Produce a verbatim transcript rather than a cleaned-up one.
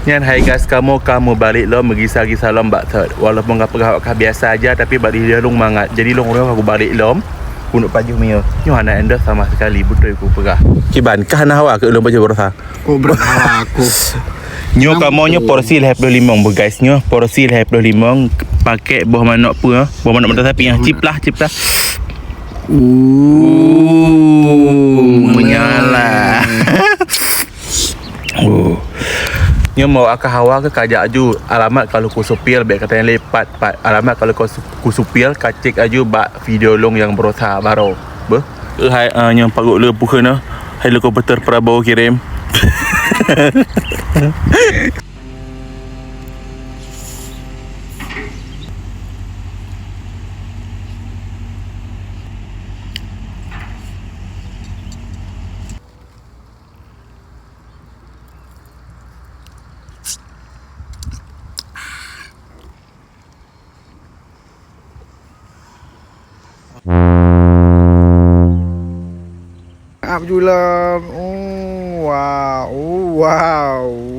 Nyan hai guys, kamoe ka meubalek lom, meugisa-gisa lom bak thot. Walaupun ka peugah awak ka biasa aja, tapi bak di lôn mangat. Jadi lôn uroe ka kubalek lom. Keuneuk pajoh mie. Nyoe hana endorse sama sekali, beutôi kupeugah. Kiban, kah hana hawa keu lôn pajoh baroesa? Kok berat hawa aku. Nyoe kamoe nyoe porsi lhèe ploh limong beuh guys. Nyoe porsi lhèe ploh limong, pakék boh manok peue? Boh manok mata sapi nyan. Ciplah, ciplah. Uh, menyala. Oh. Nyoe mau aka hawa ke kajak aju alamat kalau ku supil bèk kata nyang lepat pat alamat kalau ku su- ku supil kacek aju bak video long nyang berosa baro. Beuh. Eh, hai, ah, nyang pagut le pukheun ah. Helikopter Prabowo kirim. Abdullah, oh wow, oh wow.